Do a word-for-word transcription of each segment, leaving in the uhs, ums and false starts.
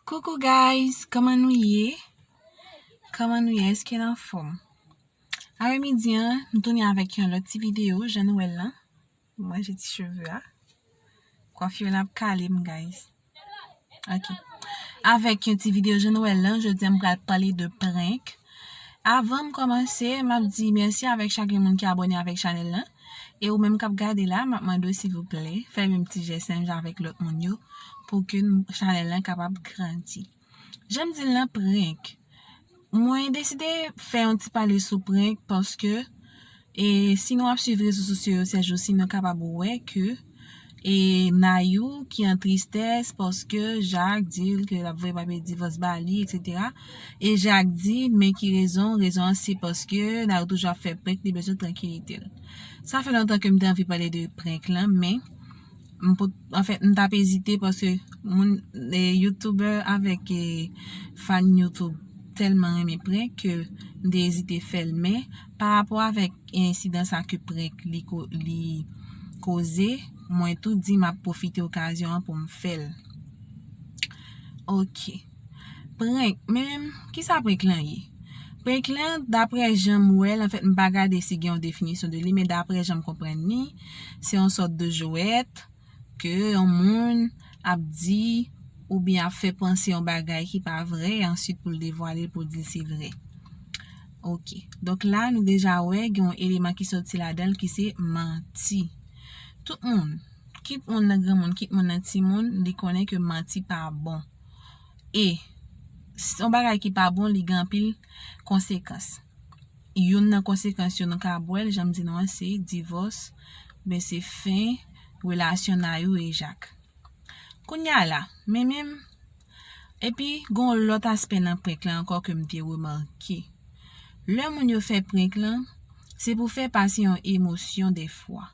Coucou guys, kòman nou ye? Kòman nou ye? Èske n anfòm? Aprè midi an, m tounen avèk yon lòt ti videyo, jan nou wè l lan. Mwen, je ti cheve a. Kwafir la ap kale m, guys. Ok. Avèk yon ti videyo, jan nou wè l lan, jodi a m pral pale de prank. Avan m kòmanse, m ap di mèsi avèk chak yon moun ki abòne avèk chanèl lan. E ou menm k ap gade la, m ap mande w silvouplè, fè menm ti jès menm jan avèk lòt moun yo, pou ke n- chanèl lan kapab grandi. Jan m di l lan, prank. Mwen deside fè yon ti pale sou prank paske, e, si nou ap swiv rezo sosyo yo sèjousi, nou kapab wè ke, e, Nayou ki an tristès paske Jak di l ke l ap voye papye divòs ba li, etsetera. E Jak di, men ki rezon, rezon an se paske Nayou toujou ap fè prank, li bezwen trankilite l. Sa fè lontan ke m te anvi pale de prank lan, men m pot- anfèt, m t ap ezite paske moun, e, youtubè avèk, e, fan YouTube tèlman renmen prank ke m te ezite fè l, men pa rapò avèk ensidan sa ke prank li ko- li koze, mwen tou di m ap pwofite okazyon an pou m fè l. Ok. Prank, men kisa prank lan ye? Prank lan, daprè jan m wè l, anfèt, m pa gade si gen yon definisyon de li, men daprè jan m konprann li, se yon sòt de jwèt ke yon moun ap di oubyen ap fè panse yon bagay ki pa vre, e answit pou l devwale l, pou l di l se vre. Ok. Donk la, nou deja wè gen yon eleman ki soti ladan l ki se manti. Tout moun, kit moun nan granmoun, kit moun nan timoun, li konnen ke manti pa bon. E s- yon bagay ki pa bon, li gen anpil konsekans. Youn nan konsekans yo nou ka wè l, jan m di nou an, se divòs, oubyen se fen relasyon Nayou e Jak. Kounye a la, men menm, epi gen yon lòt aspè nan prank lan ankò ke m te remake. Lè moun yo fè prank lan, se pou fè pase yon emosyon dèfwa.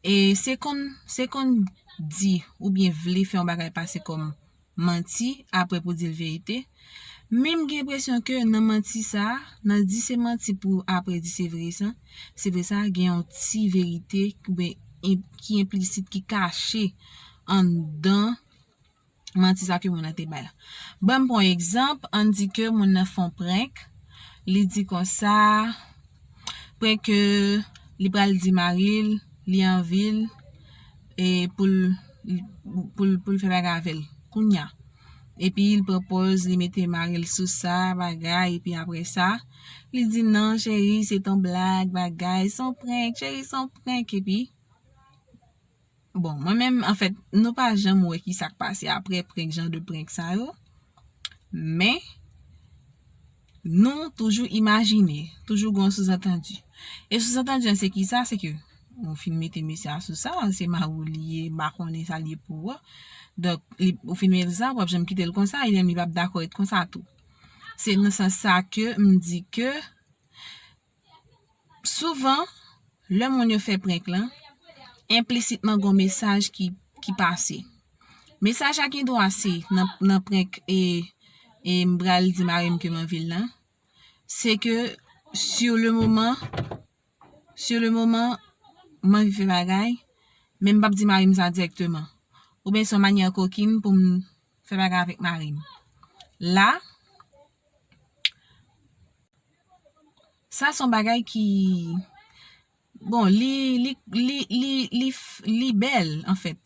E se konn, se konn di oubyen vle fè yon bagay pase kòm manti, aprè pou di l verite. Men m gen enpresyon ke nan manti sa, nan di se manti pou aprè di se vre sa, se vre sa, gen yon ti verite oubyen en- ki enplisit, ki kache anndan manti sa ke moun nan te bay la. Ban m pran yon egzanp, ann di ke moun nan fè yon prank, li di konsa, prank ke li pral di mari l, li anvi l, e pou l, pou l, pou l fè bagay avè l, kounye a. Epi l pran pòz, li mete mari l sou sa, bagay, epi aprè sa, li di, "Non, cheri, se ton blag, bagay, se yon prank, cheri, se yon prank," epi, bon, mwen menm, anfèt, nou pa janm wè ki sa k pase aprè prank, jan de prank sa yo. Men, nou toujou imajine, toujou gen yon souzantandi. E souzantandi an se ki sa? Se ke ou fin mete mesye a sou sa, se mari w li ye, m pa konnen sa l ye pou ou. Donk, li, ou fin mete l sa, w p ap janm kite l konsa, e menm li p ap dakò ret konsa tou. Se nan sans sa ke m di ke souvan, lè moun yo fè prank lan, enplisitman gen yon mesaj ki, ki pase. Mesaj la gen dwa se nan, nan prank e, e m pral di mari m ke m anvi l lan. Se ke sur le moment, sur le moment, m anvi fè bagay, men m p ap di mari m sa dirèkteman. Oubyen se yon manyè kokin pou m fè bagay avèk mari m. La, sa se yon bagay ki, bon, li, li, li, li, li, f- li bèl, anfèt.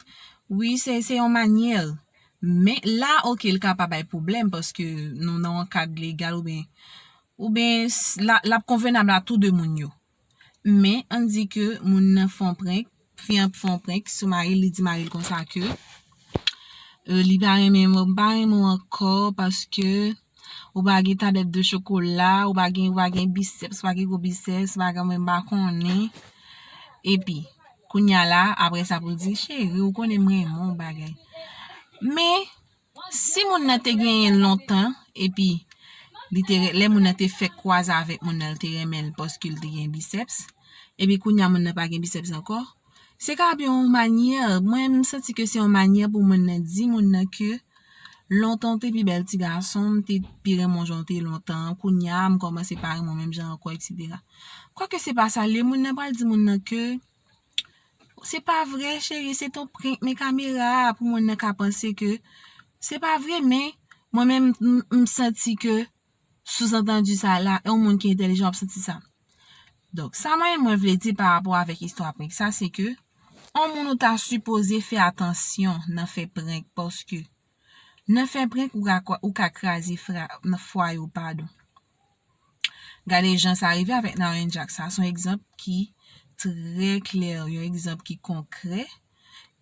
Wi, se, se yon manyè. Men la, ok, l ka pa bay pwoblèm paske nou nan yon kad legal oubyen, oubyen s- la, l ap konvenab a tou de moun yo. Men, ann di ke moun nan fè yon prank, fi an fè yon prank sou mari l, li di mari l konsa ke, e, li pa renmen, m pa renmen w ankò paske ou pa gen tabèt de chokola, ou pa gen, ou pa gen biceps, ou pa gen gwo biceps, ou pa gen, mwen pa konnen. Epi, kounye a la, aprè sa pou l di, "Cheri, ou konnen m renmen w," bagay. Men, si moun nan te genyen l lontan, epi li te, lè moun nan te fèk kwaze avèk moun nan, li te renmen l paske l te gen biceps, epi kounye a moun nan pa gen biceps ankò, se ka byen yon manyè, mwen, m santi ke se yon manyè pou moun nan di moun nan ke lontan w te pi bèl ti gason, m te pi renmen w jan w te ye lontan an, kounye a, m kòmanse pa renmen w menm jan ankò, etsetera. Kwake se pa sa l ye, moun nan pral di moun nan ke se pa vre, cheri, se ton prank, men kamera a, pou moun nan ka panse ke se pa vre, men Mwen menm, m, m santi ke souzantandi sa la, yon moun ki entèlijan ap santi sa. Donk, sa mwen, mwen vle di pa rapò avèk istwa prank sa, se ke yon moun ou ta sipoze fè atansyon nan fè prank, paske nan fè prank, ou ka, ou ka kraze fra, nan fwaye w, padon. Gade jan sa rive avèk Naren Jack. Sa se yon egzanp ki trè klè, yon egzanp ki konkrè.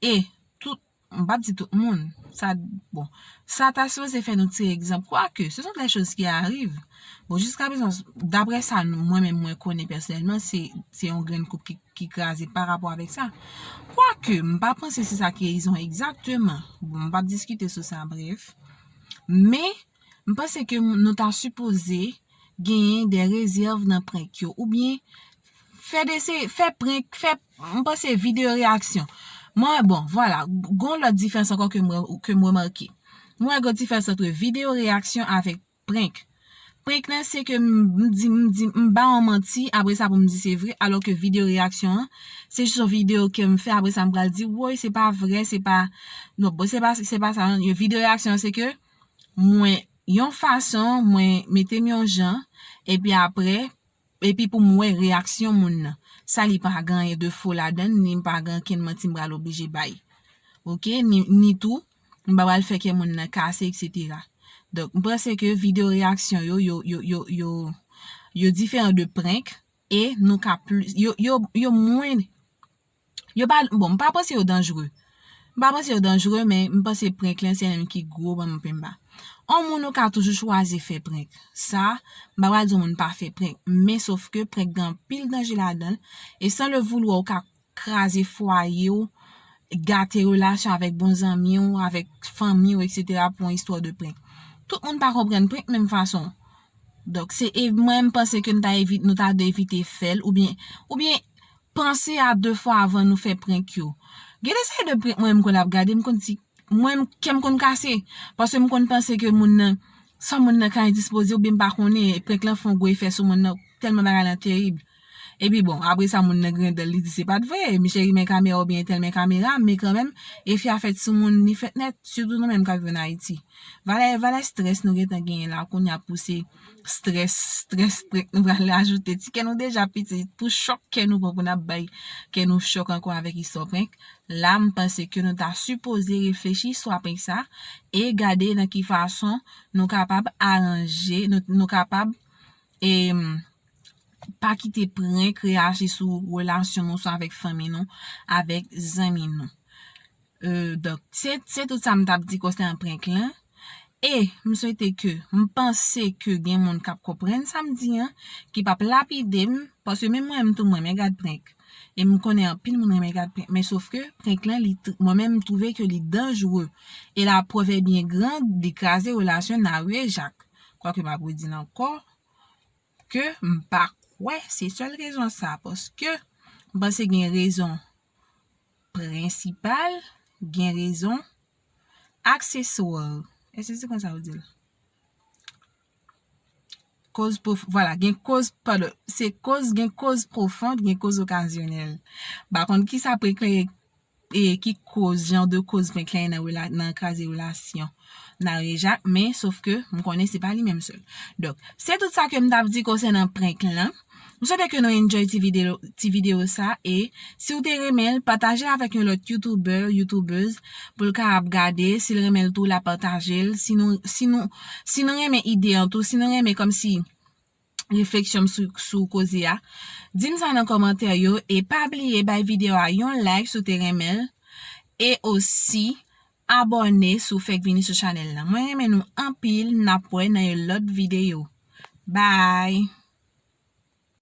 E tout, m p ap di tout moun, sa, bon, sa ta sipoze fè nou tire egzanp. Kwake, ce sont des choses qui arrivent. Bon, jiskaprezan, daprè sa nou, mwen menm mwen konnen pèsonèlman, se, se yon grenn koup ki, ki kraze pa rapò avèk sa. Kwake, m pa panse se sa ki rezon egzakteman. Bon, m p ap diskite sou sa, brèf. Men, m panse ke nou ta sipoze genyen de rezèv nan prank yo, oubyen fè de se, fè prank, fè, m panse videyo reyaksyon. Mwen, bon, vwala, gon lòt diferans ankò ke m, ke m remake. Mwen wè gon diferans ant videyo reyaksyon avèk prank. Prank lan, se ke m, m di, m di, m ba yon manti, apre sa pou m di se vre, alò ke videyo reyaksyon an, se jis yon videyo ke m fè, apre sa m pral di, woy, se pa vre, se pa, non, bon, se pa, se pa sa, non. Videyo reyaksyon an, se ke mwen, yon fason, mwen mete m yon jan, epi apre, epi pou m wè reyaksyon moun nan. Sa li pa gen anyen de fo ladan l, ni m pa gen ankenn manti m pral oblije bay. Oke? Ni, ni tou, m pa pral fè kè moun nan kase, etsetera. Donk, m panse ke videyo reyaksyon yo, yo, yo, yo, yo, yo diferan de prank, e nou ka plis, yo, yo, yo mwen, yo pa, bon, m pa panse yo danjere. M pa panse yo danjere, men m panse prank lan se yon ki gwo ban m penba. On moun ou ka toujou chwazi fè prank. Sa, m pa pral di yon moun pa fè prank, men sof ke prank gen anpil danje ladan l, e san le voulwa ou ka kraze fwaye w, gate relasyon avèk bon zanmi w, avèk fanmi w, etsetera pou yon istwa de prank. Tout moun pa konprann prank menm fason. Donk, se, e mwen, m panse ke nou ta evi-, nou ta dwe evite fè l, oubyen, oubyen panse a de fwa avan nou fè prank yo. Gen de seri de prank mwen, m konn ap gade, m konn di, mwen, m, kè m konn kase, paske m konn panse ke moun nan, sa moun nan ka endispoze, oubyen m pa konnen, prank lan fè yon gwo efè sou moun nan, tèlman bagay lan terib. Epi bon, apre sa, moun nan grandèl, li di se pa t vre, m cheri men kamera oubyen entèl men kamera, men kanmenm, efe a fèt sou moun, li fèt nèt, sitou nou menm k ap viv ann Ayiti. Valè, valè strès nou gentan genyen la, kounye a pou se strès, strès prank nou pral ajoute. Ti kè nou deja piti, pou chòk kè nou pran pou n ap bay kè nou chòk ankò avèk istwa prank. La, m panse ke nou ta sipoze reflechi istwa prank sa e gade nan ki fason nou kapab aranje, nou, nou kapab, e, pa kite prank reyaji sou relasyon nou, swa avèk fanmi nou, avèk zanmi nou. E, donk, se, se tout sa m t ap di konsènan prank lan. E m swete ke, m panse ke gen moun k ap konprann sa m di an, ki p ap lapide m, paske menm mwen, m tou, m renmen gad prank. E m konnen anpil moun renmen gad prank, men sof ke prank lan, li tr-, mwen menm, m twouve ke li danjere. E laprèv est bien grande, li kraze relasyon Nari e Jak. Kwake m ap redi l ankò, ke m pa kwè se sèl rezon sa, paske m panse gen rezon prensipal, gen rezon akseswa. Èske se konsa yo di l? Koz pwof-, vwala, gen koz, padon, se koz, gen koz pwofon, gen koz okazyonèl. M pa konn kisa prank lan ye, e ki koz, jan de koz prank lan ye nan rela-, nan kraze relasyon Nari e Jak, men sof ke m konnen se pa li menm sèl. Donk, se tout sa ke m t ap di konsènan prank lan. M swete ke nou enjoy ti videyo, ti videyo sa, e si w te renmen l, pataje l avèk yon lòt youtubè, youtubèz, pou l kapab gade, si l renmen l tou, l a pataje l. Si nou, si nou, si nou renmen ide an tou, si nou renmen kòmsi refleksyon m sou, sou koze a, di m sa nan kòmantè yo, e pa bliye bay videyo a yon like si w te renmen l, e osi abòne si w fèk vini sou chanèl la. Mwen renmen nou anpil, n ap wè nan yon lòt videyo. Bye!